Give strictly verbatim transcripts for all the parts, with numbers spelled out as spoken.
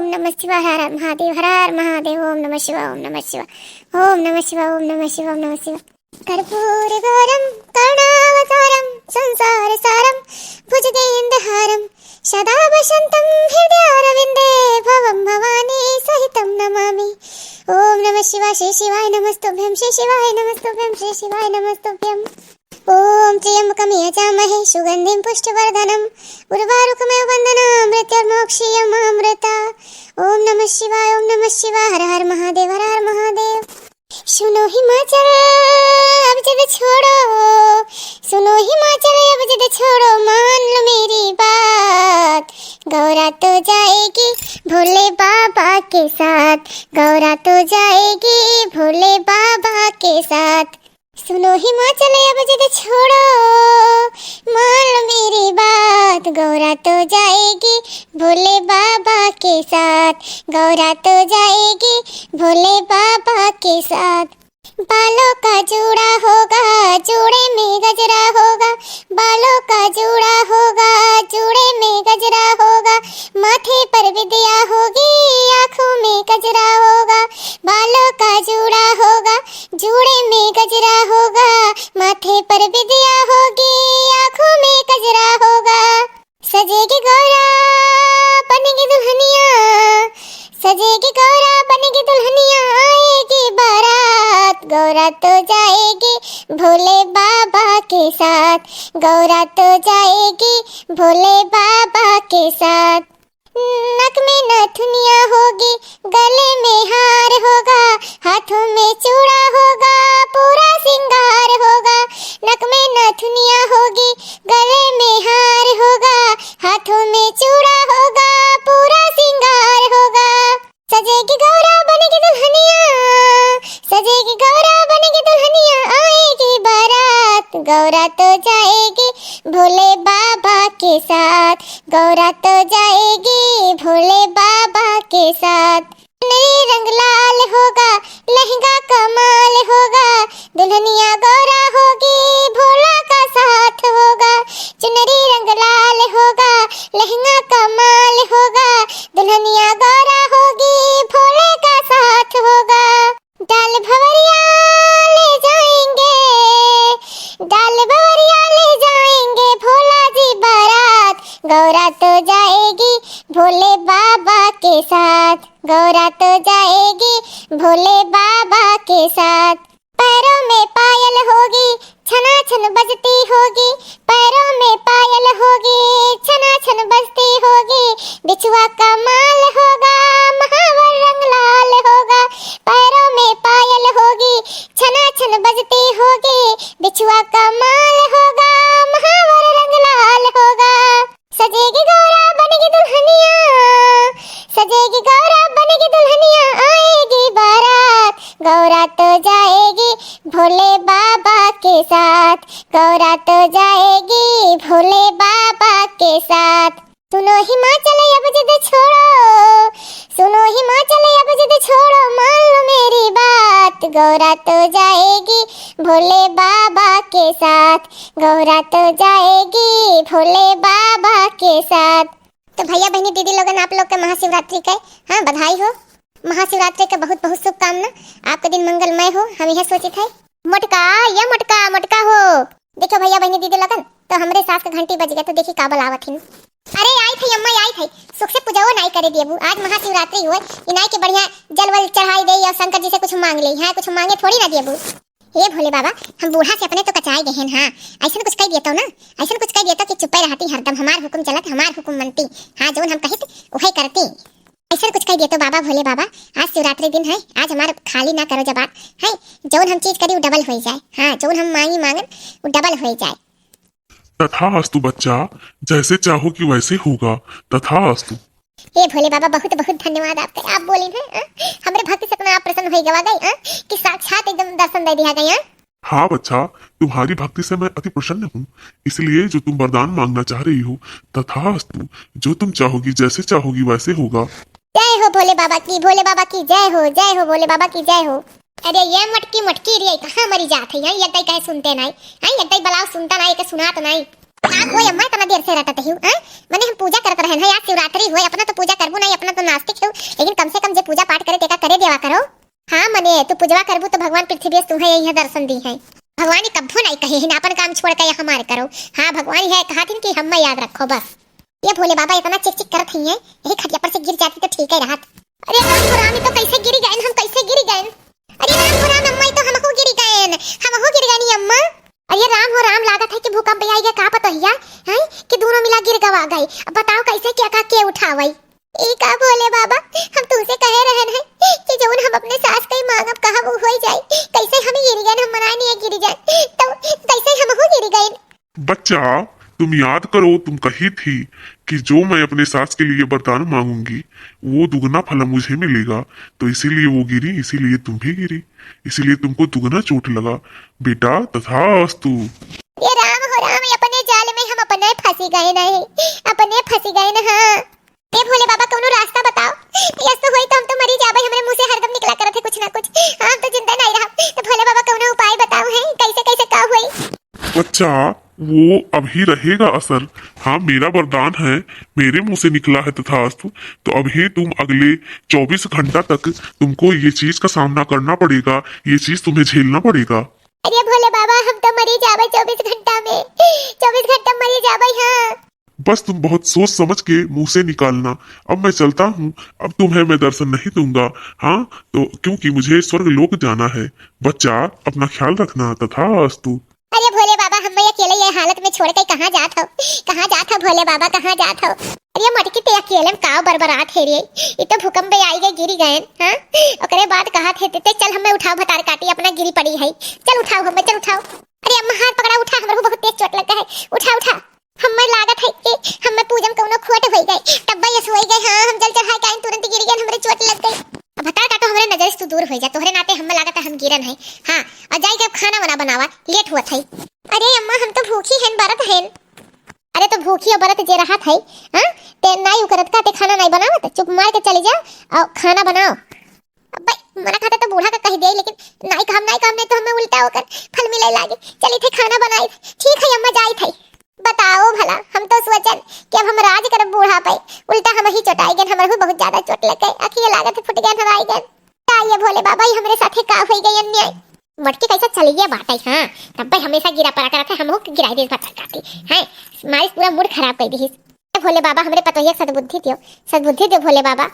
नमः शिवाय, हर हर महादेव, हर हर महादेव, ओम नमः शिवाय, ओम नमः शिवाय, ओम नमः शिवाय, ओम नमः शिवाय, ओम नमः शिवाय। कर्पूर गौरम करुणावतारम संसार सारम भुजगेंद्रहारम सदा वसंतम हृदयारविंदे भवम भवानी सहितम नमामि। ओम नमः शिवाय, श्री शिवाय नमस्तुभ्यम, श्री शिवाय नमस्तुभ्यम, श्री शिवाय नमस्तुभ्यम। ओम त्र्यंबकम यजामहे सुगंधिम पुष्टिवर्धनम उर्वारुकमेव बंधनाम मृत्युर्मोक्षीयमामृता। ओम नमः शिवाय, ओम नमः शिवाय, हर हर महादेव, हर हर महादेव। सुनो हिमाचल, अब जिद छोड़ो, सुनो हिमाचल, अब जिद छोड़ो, मान लो मेरी बात। गौरा तो जाएगी भोले बाबा के साथ, गौरा तो जाएगी भोले बाबा के साथ। सुनो हिमाचल, अब जिद छोड़ो, मान लो मेरी बात। गौरा तो जाएगी भोले बाबा के साथ, गौरा तो जाएगी भोले बाबा के साथ। बालों का जूड़ा होगा, जूड़े में गजरा होगा, बालों का जूड़ा होगा, जूड़े में गजरा होगा, माथे पर विदिया होगी, आँखों में गजरा होगा, बालों का जूड़ा होगा, जूड़े में गजरा होगा, माथे पर विदिया होगी, आँखों में गजरा होगा। सजेगी गौरा बनेगी दुल्हनिया, सजेगी गौरा बनेगी दुल्हनिया, आएगी बारात। गौरा तो जाएगी भोले बाबा के साथ, गौरा तो जाएगी भोले बाबा के साथ। नक में नथुनिया होगी, गले में हार होगा, हाथों में चूड़ा होगा, पूरा श्रृंगार होगा। नक में नथुनिया होगी, गले में हार होगा, हाथों में चूड़ा होगा, पूरा श्रृंगार होगा। सजेगी गौरा बनेगी दुल्हनिया, सजेगी गौरा बनेगी दुल्हनिया, आएगी बारात। गौरा तो जाएगी भोले बाबा के साथ, गौरा तो जाएगी भोले बाबा के साथ। चुनरी रंग लाल होगा, लहंगा कमाल होगा, दुल्हनिया गौरा होगी, भोला का साथ होगा। चुनरी रंग लाल होगा, लहंगा कमाल होगा, दुल्हनिया गौरा होगी, भोले का साथ होगा। डाल भवरिया ले जाएंगे, डाल भवरिया ले जाएंगे भोला जी बारात। गौरा तो जाएगी भोले बाबा के साथ, गौरा तो जाएगी भोले बाबा के साथ। पैरों में पायल होगी, छना छन बजती होगी, पैरों में पायल होगी, छना छन बजती होगी। बिछुआ कमाल होगा, महावर रंग लाल होगा। पैरों में पायल होगी, छना छन बजती होगी। बिछुआ कमाल होगा, महावर रंग लाल होगा। सजेगी गौरा बनेगी दुल्हनिया, सजेगी गौरा बनेगी दुल्हनिया, आएगी बारात। गौरा तो जाएगी भोले बाबा के साथ, गौरा तो जाएगी भोले बाबा के साथ। सुनो हिमाचल अब जिद छोड़ो, सुनो हिमाचल अब जिद छोड़ो, मान लो मेरी बात। गौरा तो जाएगी भोले बाबा के साथ, गौरा तो जाएगी भोले बाबा के साथ। तो भैया बहनी दीदी लोगन, आप लोग के महाशिवरात्रि के, हाँ, बधाई हो। महाशिवरात्रि के बहुत बहुत शुभकामना। आपका दिन मंगलमय हो, हम यह सोचित है। मोटका, ये मोटका, मोटका हो। देखो भैया बहनी दीदी लोगन, तो हमरे सास के घंटी बज गया, तो देखी का बोलावत हिन। अरे आई थई अम्मा, आई थई। सुख से पूजाओ नाई करे देबू। आज महाशिवरात्रि होय, इनाई के बढ़िया जल वल चढ़ाई दे और शंकर जी से कुछ मांग ले। हाँ, कुछ मांगे थोड़ी ना देबू। हे भोले बाबा, हम बूढ़ा से अपने तो कचाए गए हैं। हाँ, ऐसन कुछ कह दिया तो ना, ऐसन कुछ कह दिया तो कि चुपे रहती हरदम, हमार हुकुम चलत, हमार हुकुम मनती। हाँ, जौन हम कहित उहे करती। ऐसन कुछ कह दिया तो बाबा भोले बाबा, आज शिवरात्रि दिन है, आज हमार खाली ना करो जबान है, जौन हम चीज करी उ डबल हो जाए। हाँ, जौन हम मांगी मांगन उ डबल हो जाए। तथास्तु बच्चा, जैसे चाहोगी वैसे होगा। तथास्तु। हे भोले बाबा, बहुत बहुत धन्यवाद आपका, आप बोली हैं, हाँ? हमरे भक्ति से इतना आप प्रसन्न हो गवा गए, हाँ? कि साक्षात एकदम दर्शन दे दिया गया। हाँ बच्चा, तुम्हारी भक्ति से मैं अति प्रसन्न हूँ, इसलिए जो तुम वरदान मांगना चाह रही हो, तथास्तु, जो तुम चाहोगी, जैसे चाहोगी वैसे होगा। जय हो भोले बाबा की, भोले बाबा की जय हो, जय हो भोले बाबा की जय हो। अरे ये मटकी मटकी रे, कहाँ मरी जात है? हैं, ये दाई कहे सुनते नाई, हैं, ये दाई बलाओ सुनता नाई, के सुनात नाई। का होय अम्मा, इतना देर से रटत हिउ, हैं? मने हम पूजा करत रहन है, आज शिवरात्रि होय, अपना तो पूजा करबू नाई, अपना तो नास्तिक हिउ, कृपा करो। हाँ, मने तू पूजवा करबू तो भगवान पृथ्वी से तुम्हें यही दर्शन दी है। भगवान ही कब्बो नहीं कहे हिन, अपन काम छोड़ के यहाँ हमारे करो। हाँ, भगवान यह कहा थिन कि हमें याद रखो बस। ये भोले बाबा इतना चिक चिक करत ही हैं, यही खटिया पर से गिर जाती तो ठीक है रहत। अरे राम हो राम, ये तो कैसे गिरी गए, हम कैसे गिरी गए? अरे राम हो राम, अम्मा, ये तो हमहू गिरी गए, हमहू गिर गए अम्मा। अरे राम हो राम, लागत है कि भूकंप आई गया का पतोहिया, हैं, कि दोनों मिला गिर गवा गए। अब बताओ कैसे, क्या का के उठावई? ई का भोले बाबा, हम तुमसे कहे रहन है कि जौन हम अपने सास कई मांगब कहा वो होई जाए, कैसे हम गिर गए, हम मनाए नहीं गिर जाए, तो कैसे हमहू गिर गए? बच्चा, तुम याद करो, तुम कही थी कि जो मैं अपने सास के लिए वरदान मांगूंगी, वो दुगना फल मुझे मिलेगा। तो इसीलिए वो गिरी, इसीलिए तुम भी गिरी, इसीलिए तुमको दुगना चोट लगा। बेटा, तथास्तु। ये राम हो राम, ये अपने जाल में हम अपने फंसी गए नहीं, अपने फंसी गए ना। हाँ। ए भोले बाबा, कौनो रास्ता बताओ, यस तो होई तो हम तो मरी जाबे, हमरे मुंह से हरदम निकला करत है कुछ ना कुछ, हम तो जिंदा नहीं रहब। तो भोले बाबा, कौनो उपाय बताओ है, कैसे कैसे का होई? बच्चा, वो अभी रहेगा असर। हाँ, मेरा वरदान है, मेरे मुंह से निकला है तथास्तु। तो अभी तुम अगले चौबीस घंटा तक तुमको ये चीज का सामना करना पड़ेगा, ये चीज तुम्हें झेलना पड़ेगा। अरे भोले बाबा, हम तो मरी जाबे चौबीस घंटा में, चौबीस घंटा मरी जाबे। हाँ। बस तुम बहुत सोच समझ के मुंह से निकालना। अब मैं चलता हूँ, अब तुम्हें मैं दर्शन नहीं दूंगा। हाँ, तो क्योंकि मुझे स्वर्ग लोक जाना है। बच्चा, अपना ख्याल रखना। तथास्तु। अरे भोले बाबा, हम अकेले ये हालत में छोड़ के कहाँ जात हो, कहाँ जात हो भोले बाबा, कहाँ जात हो? अरे मटकी, ते अकेले में काव बरबरात है रे, ये तो भूकंप में आई गए, गिरी गए। हाँ, ओकरे बाद कहा थे ते, चल हमें उठाओ, भतार काटी अपना गिरी पड़ी है, चल उठाओ हमें, चल उठाओ। अरे अम्मा, हाथ पकड़ा, उठा, हमरे को बहुत तेज चोट लग गया है, उठा, उठा। हमें लागत है कि हमें पूजम कौनो खोट होई गए, तब यस होई गए। हाँ, हम जल चढ़ा के आइन, तुरंत गिर गए, हमरे चोट लग गई। अब भतार काटो, हमरे नजर से तू दूर हो जा, तोहरे नाते हमें लागत है हम गिरन है। हाँ, और जाई के अब खाना वाना बनावा, लेट हुआ था। अरे अम्मा, हम तो भूखी हैं, बरत हैं। अरे तो भूखी और बरत जे रहत है, हाँ, ते नाई उकरत का, ते खाना नाई बनावत, चुप मार के चली जा और खाना बनाओ। अब्बे, मना खाते तो बूढ़ा का कह दिया, लेकिन नाई कहम, नाई कहम, नहीं तो हमें उल्टा होकर फल मिले लागे। चली थे खाना बनाई। ठीक है अम्मा, जाई थे। बताओ भला, हम तो सोचन कि अब हम राज करब बूढ़ा पे, उल्टा हम ही चोटाई गए, हमर भी बहुत ज्यादा चोट लग गए, अखिए लागत है फुट गए, हराई गए। का ये भोले बाबा, ये हमरे साथे का होई गई अन्याय? मटकी कैसा चली गया बाटे, हाँ, तब भाई हमेशा गिरा पड़ा करत है, हमहू के गिराई देस भतार काटी, हैं, मारिस पूरा मूड खराब कर दिहिस। भोले बाबा, हमरे पतोहिया के सद्बुद्धि दियो, सद्बुद्धि दियो भोले बाबा।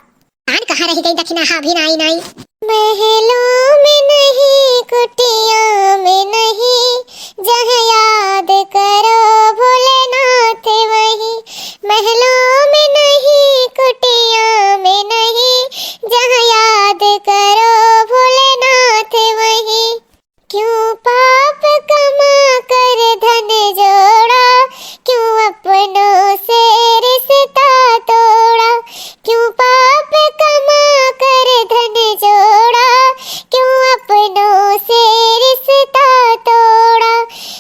कान कहाँ रह गई दखिना, हाँ, अभी नाई, नाई। महलों में नहीं, कुटिया में नहीं, जहाँ याद करो भोलेनाथ वहीं। महलों में नहीं, कुटिया में नहीं, जहाँ याद करो भोलेनाथ वहीं। क्यों पाप कमा कर धन जोड़ा, क्यों अपनों से रिश्ता तोड़ा, क्यों पाप कमा कर धन जोड़ा, क्यों अपनों से रिश्ता तोड़ा।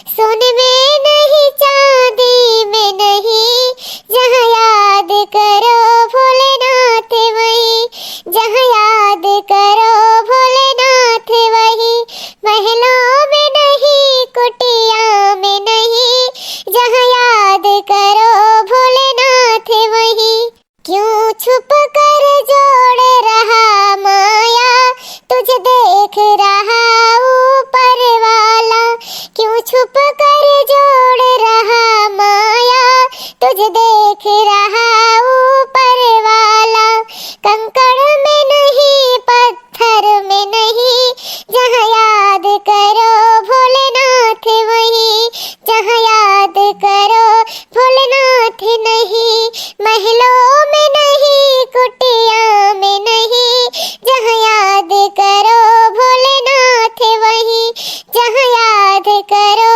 सोने में नहीं, चांदी में नहीं, जहाँ याद करो भोलेनाथ वहीं, जहाँ याद करो भोलेनाथ वहीं। महलों में नहीं, कुटिया में नहीं, जहाँ याद करो भोलेनाथ वहीं। क्यों छुप कर जोड़ रहा माया, तुझे देख रहा ऊपर वाला। क्यों छुप कर जोड़ रहा माया, तुझे देख रहा ऊपर वाला। कंकड़ में नहीं, पत्थर में नहीं, जहाँ याद करो भोलेनाथ वहीं, जहाँ याद करो भोलेनाथ नहीं। महलों में नहीं, कुटिया में नहीं, जहाँ याद करो भोलेनाथ वहीं, जहाँ याद करो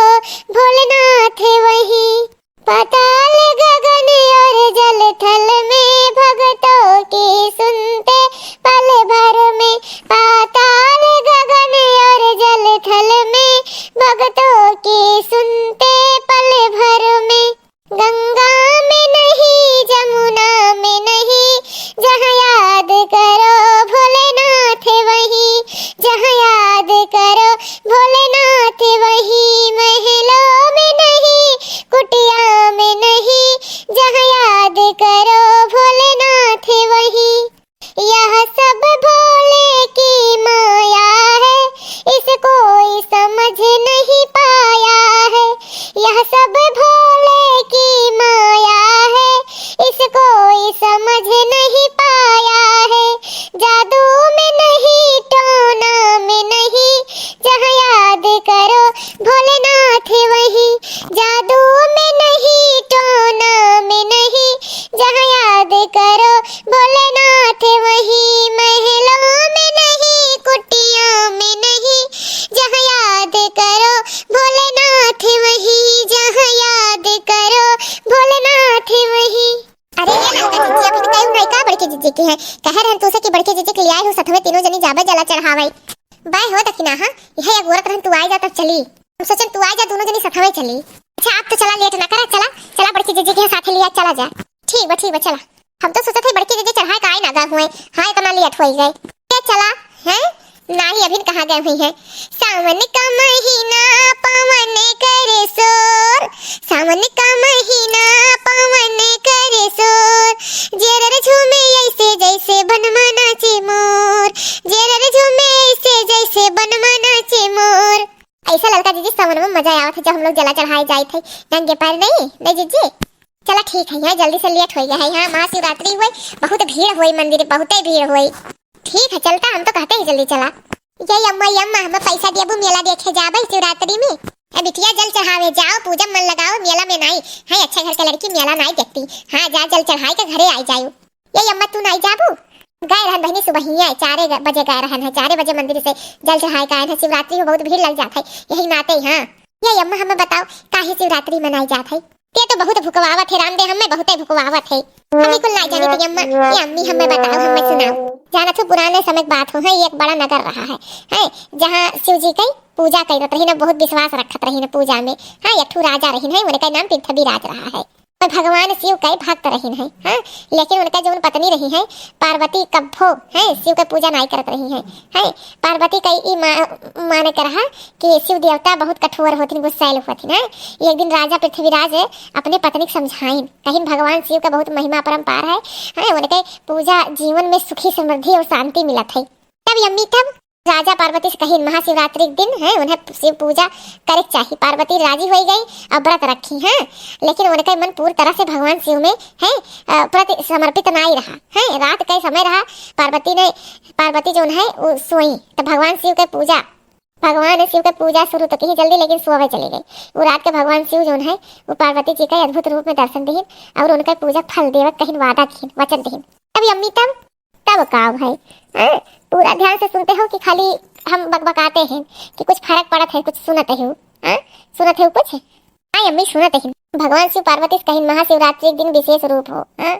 भोलेनाथ वहीं। पाताल गगन और जल थल में, भक्तों की सुनते पल भर में। पाताल गगन और जल थल में, भक्तों की सुनते पल भर में। गंगा में नहीं, जमुना में नहीं, जहाँ याद करो भोलेनाथ वहीं, जहाँ याद करो भोलेनाथ वहीं। महलों में नहीं, कुटिया में नहीं, जहाँ याद करो भोलेनाथ वहीं। यह सब भोले की कहे रहन तू से कि बड़की जीजी के लियाए हो सथवे तीनों जनी जाबे जला चढ़ावे। बाय हो दखिना, हाँ, यह एक औरत रहन तू आए जा तब चली। हम सोचन तू आए जा दोनों जनी सथवे चली। अच्छा आप तो चला, लेट ना करा, चला, चला बड़की जीजी के साथे लिया चला जा। ठीक बा, ठीक बा, चला। हम तो सोचत है बड़की जीजी चढ़ाए का आए ना गए हुए, हाँ इतना लेट होई गए। के चला, हैं? नाही अभिन कहाँ गए हुई हैं? सावन का महीना पवन करे शोर, सावन का महीना पवन करे शोर, जेरर झूमे ऐसे जैसे बनवा नाचे मोर, जेरर झूमे ऐसे जैसे बनवा नाचे मोर। ऐसा ललका जीजी सावन में मजा आवत है जब हम लोग जला चढ़ाए जाइत है नंगे पैर, नहीं, नहीं जीजी? चला ठीक है, यहाँ जल्दी से लेट होई गया है, यहाँ महाशिवरात्रि हुई, बहुत भीड़ हुई मंदिर, बहुते भीड़ हुई। ठीक है चलता, हम तो कहते ही जल्दी चला। ये अम्मा, ये अम्मा, हमें पैसा देबू, मेला देखे जाबे शिवरात्रि में। ए बिटिया जल चढ़ावे जाओ, पूजा मन लगाओ, मेला में नाई है, अच्छा घर के लड़की मेला नाई देखती। हाँ जा जल चढ़ाए के घरे आई जाओ। ये अम्मा तू नाई जाबू? गए रहन बहिनी सुबहिया चारे ग-, बजे गए रहन है, चारे बजे मंदिर से जल चढ़ाए के आए हैं। शिवरात्रि में बहुत भीड़ लग जात है यही नाते। हाँ ये अम्मा हमें बताओ काहे शिवरात्रि मनाई जात है? ते तो बहुत भुकवावत है रामदे, हमें बहुते भुकवावत है। हम ही कुल ना जानी थी अम्मा, ये अम्मी हमें बताओ, हमें सुनाओ। जानत हो पुराने समय के बात हो है, एक बड़ा नगर रहा है, है जहाँ शिव जी के पूजा करत रही ना, बहुत विश्वास रखत रही ना पूजा में। हाँ एक ठू राजा रही है, उनका नाम पृथ्वी राज रहा है। और भगवान शिव के भक्त रही है, हाँ लेकिन उनका जो पत्नी रही है पार्वती कब्बो है शिव के पूजा नाई करत रही है। है पार्वती का ई मा-, माने के रहा कि शिव देवता बहुत कठोर होथिन, गुस्सैल होथिन। हैं एक दिन राजा पृथ्वीराज अपने पत्नी के समझाइन, कहिन भगवान शिव का बहुत महिमा अपरंपार है, हैं उनके पूजा जीवन में सुखी समृद्धि और शांति मिलत है। तब यम्मी तब राजा पार्वती से कहिन महाशिवरात्रि के दिन है उन्हें शिव पूजा करे के चाही। पार्वती राजी हो गई और व्रत रखी हैं, लेकिन उनके मन पूरी तरह से भगवान शिव में है, अ, प्रति समर्पित नाई रहा। हैं रात का समय रहा, पार्वती ने पार्वती जो है वो सोई तो भगवान शिव के पूजा, भगवान शिव के पूजा शुरू तो की जल्दी, लेकिन सोवे चली गई। वो रात के भगवान शिव जो है वो पार्वती जी के अद्भुत रूप में दर्शन दिहिन और उनके पूजा फल देवे कहिन वादा किहिन, वचन दिहिन। तब यम्मी तब, तब का भाई, हैं? पूरा ध्यान से सुनते हो कि खाली हम बकबकाते हैं कि कुछ फर्क पड़त है, कुछ सुनत हो, हैं? सुनत हो कुछ? हाँ अम्मी सुनत ही। भगवान शिव पार्वती से कहिन महाशिवरात्रि के दिन विशेष रूप हो, हाँ?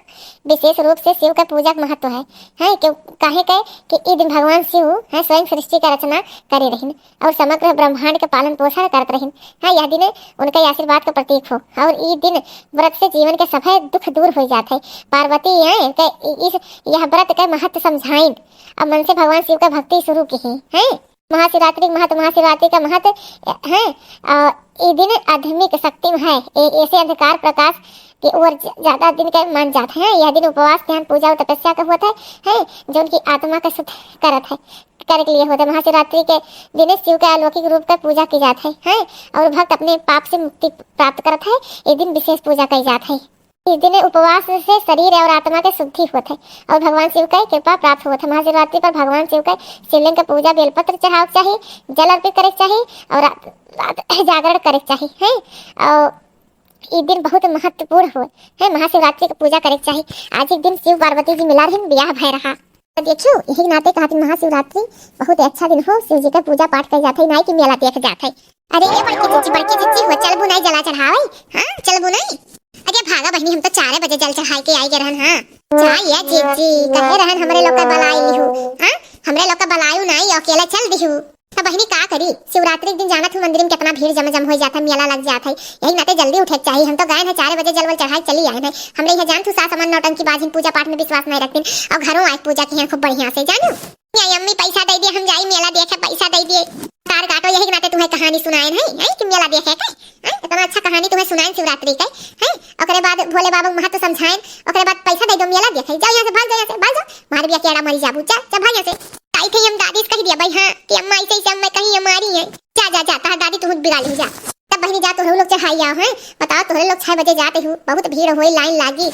विशेष रूप से शिव का पूजा के महत्व है, हैं? क्यों, काहे के कि ई दिन भगवान शिव हैं स्वयं सृष्टि का रचना करे रहिन और समग्र ब्रह्मांड के पालन पोषण करत रहिन। हाँ यह दिन उनके आशीर्वाद का प्रतीक हो और ई दिन व्रत से जीवन के सभे दुख दूर हो जात है। पार्वती हैं के इस, यह व्रत के महत्व समझाइन और मन से भगवान शिव का भक्ति शुरू की ही, हैं? महाशिवरात्रि के महत्व, महाशिवरात्रि का महत्व है, अ, ई दिन आध्यात्मिक शक्ति में है। ए-, ऐसे अंधकार प्रकाश के ओर ज-, ज्यादा दिन के मान जात है। यह दिन उपवास, ध्यान, पूजा और तपस्या का होत है, है, जो उनकी आत्मा का शुद्ध करत है, करे के लिए होत है। महाशिवरात्रि के दिन शिव के अलौकिक रूप का पूजा की जात है, है, और भक्त अपने पाप से मुक्ति प्राप्त करत है। ये दिन विशेष पूजा कई जात है। इस दिन उपवास से शरीर और आत्मा के शुद्धि होत है और भगवान शिव का कृपा प्राप्त होत है। महाशिवरात्रि पर भगवान शिव का शिवलिंग का पूजा, बेलपत्र चढ़ावे के चाही, जल अर्पित करे के चाही और रात, रात जागरण करे के चाही, हैं? और ई दिन बहुत महत्वपूर्ण हो है, महाशिवरात्रि के पूजा करे के चाही। आज एक दिन शिव पार्वती जी मिला रहिन, ब्याह भय रहा। तो देखियो, यही नाते कहत महाशिवरात्रि बहुत अच्छा दिन हो, शिव जी के पूजा पाठ कइल जात है, नाई कि मेला देख जात है। अरे ये बड़की जीजी, बड़की जीजी हो, चलबू नाई जला चढ़ावे? हाँ, चलबू नाई? अरे भागा बहिनी, हम तो चारे बजे जल चढ़ाए के आई गए रहन। हाँ, जा ये जीजी, कहे रहन हमरे लोग का बलाई लिहू। हाँ, हमरे लोग का बलायू नाई, अकेला चल दिहू। तो बहिनी का करी, शिवरात्रि के दिन जानत हूँ मंदिर में कितना भीड़ जम जम हो जाता है, मेला लग जाता है। यही नाते जल्दी उठे के चाहिए। हम तो गए हैं चारे बजे जलवल चढ़ाए चली आए हैं। हमरे यहाँ जानत हूँ सास अमन नौटंकी बाजिन पूजा पाठ में विश्वास नहीं रखतीन और घरों आए पूजा की हैं खूब बढ़िया से, जानू। या अम्मी पैसा दे दिए, हम जाई मेला देखे, पैसा दे दिए। तार काटो, यही के नाते तुम्हें कहानी सुनाए हैं, हैं कि मेला देखे के, हैं? इतना अच्छा कहानी तुम्हें सुनाए शिवरात्रि के, हैं? ओकरे बाद भोले बाबा के महत्व समझाए, ओकरे बाद पैसा दे दो, मेला देखे। जाओ यहाँ से, भाग जाओ यहाँ से, भाग जाओ। मार बिया केड़ा मरी जाबू, जा, जा भाग यहाँ से। आई थे हम दादी से कह दिया भाई, हाँ, कि अम्मा ऐसे ऐसे अम्मा कहीं हमारी है। जा, जा, जा, तार दादी तुम बिगाड़ी जा। तब बहिनी जा, तोहरे लोग चढ़ाई आओ, हैं? बताओ, तोहरे लोग छह बजे जाते हो, बहुत भीड़ होई, लाइन लागी।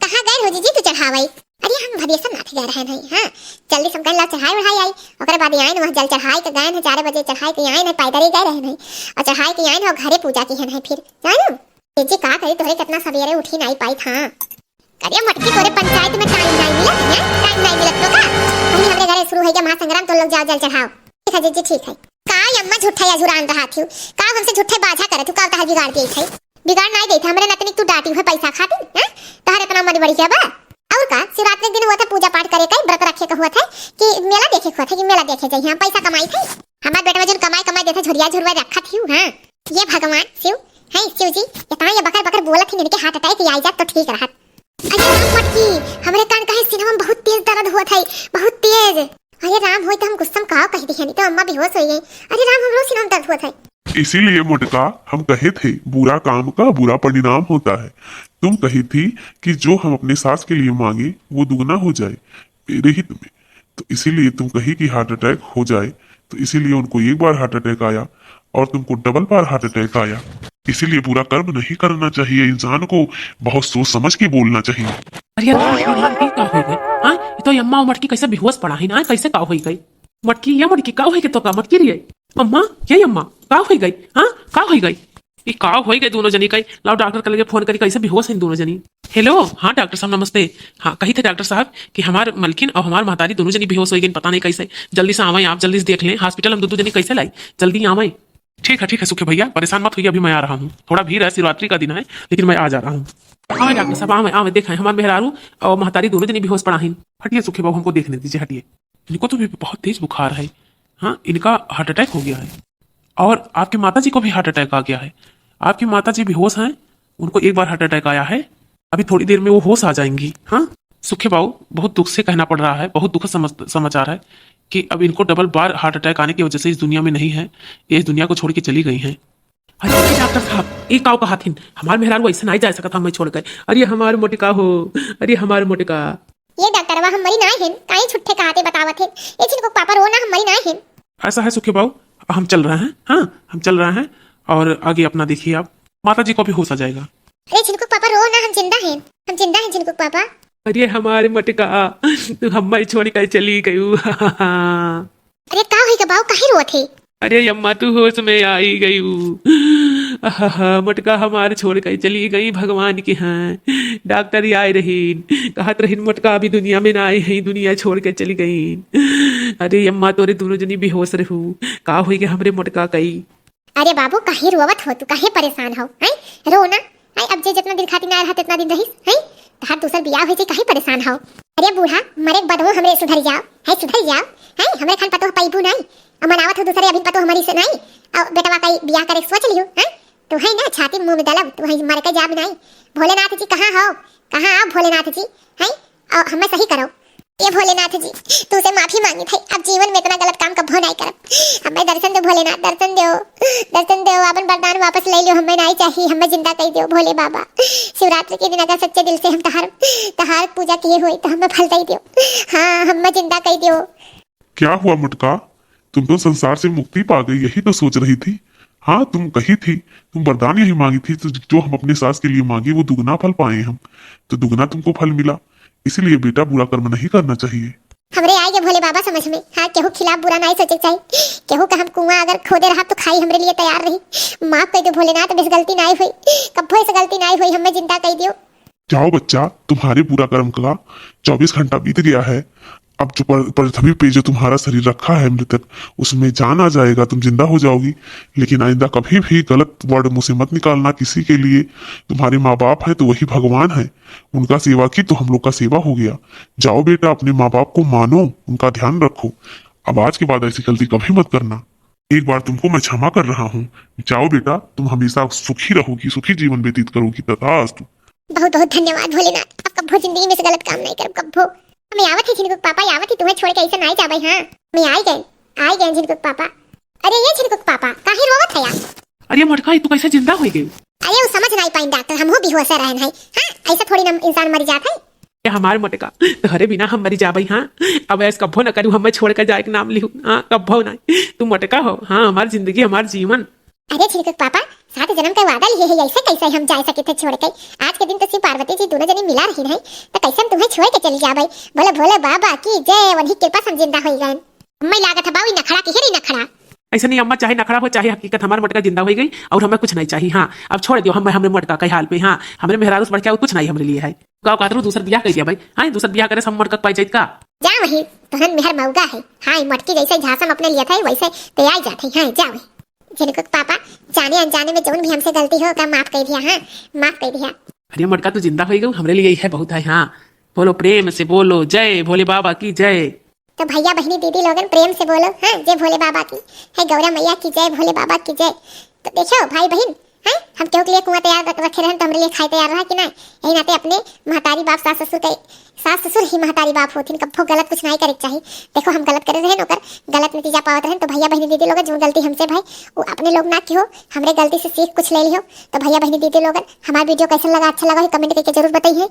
कहाँ गए हो जीजी तू चढ़ावई? अरे हम भदेसर नाथ गए रहे नहीं, हाँ, जल्दी से हम कहें ला चढ़ाई उढ़ाई आई, ओकरे बाद आए न वहाँ जल चढ़ाई के गए न, चार बजे चढ़ाई के आए न, पैदल ही गए रहे नहीं, और चढ़ाई के आए न, और घरे पूजा की है नहीं फिर, जानो? जीजी का करी, तोहरे कितना सवेरे उठी नहीं पाई था। अरे मटकी, तोरे पंचायत में टाइम नहीं मिलत है, टाइम नहीं मिलत तो का? हमने हमरे घरे शुरू है क्या महासंग्राम, तो लोग जाओ जल चढ़ाओ। ठीक है जीजी, ठीक है। का अम्मा झूठा या झुरान रहा थी, का हमसे झूठे बाझा करत हूँ, का तहार बिगाड़ देत है? बिगाड़ नहीं देत, हमरे नतनी तू डांटी है पैसा खातिर, हैं? तहार इतना मन बढ़िया बा? और का, शिवरात्रि के दिन हुआ था पूजा पाठ करे का, व्रत रखे का हुआ था कि मेला देखे का हुआ था कि मेला देखे जाइए, हम पैसा कमाई थे। हमार बेटवा जौन कमाई कमाई देते झोरिया झुरवा रखा थी, हाँ। ये भगवान शिव, है शिव जी, इतना ये बकर बकर बोलत ही, इनके heart attack ही आई जात तो ठीक रहत। अरे राम मटकी, हमरे कान कहे सीनवा में बहुत तेज दर्द होत है, बहुत तेज। अरे राम, होई तो हम गुस्सा में काव कह दिया, नहीं तो अम्मा बेहोश हो गई। अरे राम, हमरो सीनवा में दर्द होत है। इसीलिए मोटका हम कहे थे, बुरा काम का बुरा परिणाम होता है। तुम कही थी कि जो हम अपने सास के लिए मांगे वो दुगना हो जाए मेरे हित में, तो इसीलिए तुम कही कि heart attack हो जाए, तो इसीलिए उनको एक बार heart attack आया और तुमको double बार heart attack आया। इसीलिए बुरा कर्म नहीं करना चाहिए इंसान को, बहुत सोच समझ के बोलना चाहिए। अरे यार, ये का हो गए? हाँ, ये तो अम्मा और मटकी कैसे बेहोश पड़ा है ना, कैसे का हो गई? मटकी, या मटकी, का हो गए तो का मटकी रही है? अम्मा, ये अम्मा, का हो गई? हाँ, का हो गई? ये का हो गए दोनों जनी का? लाओ डॉक्टर के लगे फोन करी, कैसे बेहोश हैं दोनों जनी। हेलो, हाँ डॉक्टर साहब नमस्ते। हाँ, कही थे डॉक्टर साहब कि हमार मलकिन और हमार महतारी दोनों जनी बेहोश हो गई, पता नहीं कैसे। जल्दी से आवे आप, जल्दी से देख लें, hospital हम दोनों जनी कैसे लाई, जल्दी आवे। ठीक है, ठीक है सुखे भैया, परेशान मत होइए, अभी मैं आ रहा हूँ। थोड़ा भीड़ है, शिवरात्रि का दिन है, लेकिन मैं आ जा रहा हूँ। आवे डॉक्टर साहब, आवे, आवे, देखें, हमार मेहरारू और महतारी दोनों जनी बेहोश पड़ा हैं। हटिए सुखे बाबू, हमको देखने दीजिए, हटिए। इनको तो भी बहुत तेज बुखार है। हाँ, इनका heart attack हो गया है। और आपके माता जी को भी heart attack आ गया है। आपकी माता जी बेहोश हैं, उनको एक बार heart attack आया है, अभी थोड़ी देर में वो होश आ जाएंगी। हाँ, सुखे बाबू, बहुत दुख से कहना पड़ रहा है, बहुत दुखद समझ-, समाचार है कि अब इनको double बार heart attack आने की वजह से इस दुनिया में नहीं है, ये इस दुनिया को छोड़ के चली गई हैं। अरे डॉक्टर साहब, ये काव कहा थिन? हमार मेहरारू ऐसे नहीं जा सकत, हम छोड़कर। अरे हमार मोटका हो, अरे हमार मोटका। ये डॉक्टरवा हम मरी नाय हेन, काहे झूठे कहाते बतावत हेन। ये झिनकुक पापा रो ना, हम मरी नाय हेन। ऐसा है सुखे बाबू, हम चल रहे हैं, हाँ, हम चल रहे हैं और आगे अपना देखिए आप। माता जी को भी होश आ जाएगा। अरे झिनकुक पापा रो ना, हम जिंदा हैं, हम जिंदा हैं झिनकुक पापा। अरे हमारे मटका, तू हम्मे छोड़ के चली गयू। अरे का होई गा बाऊ, काहे रोत हे? अरे अम्मा, तू होश में आई गयू। आहा, मोटका हमार छोड़ के चली गई भगवान के यहाँ। डॉक्टर आए रहीन, कहत रहीन मोटका अभी दुनिया में ना आई है, दुनिया छोड़ के चली गई। अरे अम्मा, तोरे दोनों जनी बेहोश रहू, का होई गा हमरे मोटका कई? अरे बाबू, काहे रोवत हो तू, काहे परेशान हो, हैं? रो ना, हैं? अब जे जितना दिन खातिर ना रहा, तितना दिन रहिस, हैं? तहार दूसर बियाह होई जाई, काहे परेशान हो? अरे बूढ़ा, मरे के बदवो हमरे सुधर जाओ, हैं? सुधर जाओ, हैं? हमरे खान पतोह पइबू नाई, अब मनावत हो दूसरे अभिन पतोह हमारी से नाई, अब बेटवा का बियाह करे के सोच लियो, हैं? तू है ना छाती मुंह में दलब, तू है मर के जाब नाई। भोलेनाथ जी कहाँ हो, कहाँ हो भोलेनाथ जी, हैं? और हमें सही करो। ए भोलेनाथ जी, तू से माफी मांगी थई, अब जीवन में इतना गलत काम कभो नाई करब। हमें दर्शन दो भोलेनाथ, दर्शन दो, दर्शन दो, अपन वरदान वापस ले लियो, हमें नाई चाहिए, हमें जिंदा कई दियो भोले बाबा। शिवरात्रि के दिन अगर सच्चे दिल से हम तहार, तहार पूजा किए हुए तो हमें फल दे दियो। हाँ, हमें जिंदा कई दियो। क्या हुआ मोटका, तुम तो संसार से मुक्ति पा गई, यही तो सोच रही थी। हाँ, तुम कही थी, तुम वरदान यही मांगी थी, तो जो हम अपने सास के लिए मांगे, वो दुगना फल पाए हम, तो दुगना तुमको फल मिला। इसीलिए बेटा, बुरा कर्म नहीं करना चाहिए। हमरे आए गे भोले बाबा समझ में, हाँ, केहू खिलाफ बुरा नहीं सोचे के चाहिए। केहू का हम कुआं अगर खोदे रहा तो खाई हमरे लिए तैयार रही। माफ कर दो भोलेनाथ, अब इस गलती नहीं हुई, कब्बो इस गलती नहीं हुई, हमें जिंदा कर दियो। जाओ बच्चा, तुम्हारे बुरा कर्म का चौबीस घंटा बीत गया है। अब जो पर-, पृथ्वी पे जो तुम्हारा शरीर रखा है मृतक, उसमें जान आ जाएगा, तुम जिंदा हो जाओगी। लेकिन आइंदा कभी भी गलत word मुंह से मत निकालना किसी के लिए। तुम्हारे माँ बाप हैं तो वही भगवान है, उनका सेवा की तो हम लोग का सेवा हो गया। जाओ बेटा, अपने माँ बाप को मानो, उनका ध्यान रखो। अब आज के बाद ऐसी गलती कभी मत करना। एक बार तुमको मैं क्षमा कर रहा हूँ। जाओ बेटा, तुम हमेशा सुखी रहोगी, सुखी जीवन व्यतीत करोगी। तथास्तु। बहुत बहुत धन्यवाद भोलेनाथ, अब कब्बो जिंदगी में से गलत काम नहीं करब, कब्बो। हमें आवत है झिनकुक पापा, आवत है, तुम्हें छोड़ के ऐसे नहीं जाबे। हाँ, मैं आई गए, आई गए झिनकुक पापा। अरे ये झिनकुक पापा, काहे रोवत है यार? अरे मोटका, तू कैसे जिंदा हो गई? अरे वो समझ नहीं पाइन डॉक्टर, हम हो बेहोश रहन है। हाँ, ऐसा थोड़ी ना इंसान मर जात है। ए हमार मोटका, तोहरे बिना हम मरी जाबई, हाँ? अब ऐस कब्बो न करू, हमें छोड़ के जाए के नाम लिहू, हाँ? कब्बो नहीं। तू मोटका हो, हाँ, हमार जिंदगी, हमार जीवन। अरे झिनकुक पापा, सात जन्म के वादा लिए है, ऐसे कैसे हम जा सके थे छोड़ के? आज के दिन तो शिव पार्वती जी दोनों जने मिला रही हैं, तो कैसे हम तुम्हें छोड़ के चली जाबे? बोलो भोले बाबा की जय, वही कृपा से हम जिंदा हो गए। हमें लागत है बाऊ, ई नखड़ा की है रे नखड़ा। ऐसे नहीं अम्मा, चाहे नखड़ा हो चाहे हकीकत, हमार मोटका जिंदा हो गई और हमें कुछ नहीं चाहिए। हाँ, अब छोड़ दियो हमें, हमरे मोटका के हाल पे। हाँ, हमरे मेहरारू से बढ़ के और कुछ नहीं हमरे लिए है। गाँव का दूसर बियाह कर दिया भाई, हाँ, दूसर बियाह करे से हम मोटका पाई जाइत का? जा वही, तोहन मेहर मौगा है। हाँ, ई मोटकी जैसे झांसम अपने लिए था वैसे ते आई जात है। हाँ, जा वही। झिनकुक पापा, जाने अनजाने में जौन भी हमसे गलती हो, ओका माफ कर दिया, हाँ, माफ कर दिया। अरे मोटका, तू जिंदा हो गई, हमरे लिए यही बहुत है। हाँ, बोलो, प्रेम से बोलो, जय भोले बाबा की जय। तो भैया, बहिनी, दीदी लोगन, प्रेम से बोलो, हाँ, जय भोले बाबा की, है गौरा मैया की जय, भोले बाबा की जय। तो देखो भाई बहिन, हैं, हम केहू के लिए कुआं तैयार रख-, रखे रहन, तो हमरे लिए खाए तैयार रहा कि ना? यही नाते अपने महतारी बाप, सास ससुर के, सास ससुर ही महतारी बाप होथिन, कब्बो गलत कुछ नाहीं करे के चाही। देखो, हम गलत करे रहन, ओकर गलत नतीजा पावत रहन। तो भैया बहिनी दीदी लोगन, जो गलती हमसे भाई, वो अपने लोग ना किहो, हमरे गलती से सीख कुछ ले लिहो। तो भैया बहिनी दीदी लोगन, हमार video कैसन लगा, अच्छा लगा हो, comment करके जरूर बताइए,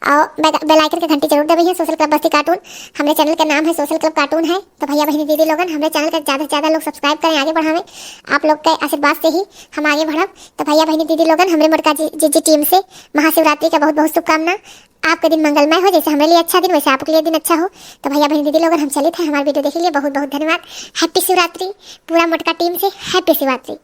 और bell, bell icon के घंटी जरूर दबाइए। Social Club बस्ती Cartoon हमरे channel का नाम है, Social Club Cartoon है। तो भैया बहिनी दीदी लोगन, हमरे channel का ज्यादा से ज्यादा लोग subscribe करें, आगे बढ़ावें। आप लोग के आशीर्वाद से ही हम आगे बढ़ब। तो भैया बहिनी दीदी लोगन, हमरे मोटका जी, जी, जी team से महाशिवरात्रि का बहुत बहुत शुभकामना। आपके दिन मंगलमय हो, जैसे हमरे लिए अच्छा दिन, वैसे आपके लिए दिन अच्छा हो। तो भैया बहिनी दीदी लोगन, हम चलित है, हमार video देखे लिए बहुत बहुत धन्यवाद। Happy शिवरात्रि, पूरा मोटका team से happy शिवरात्रि।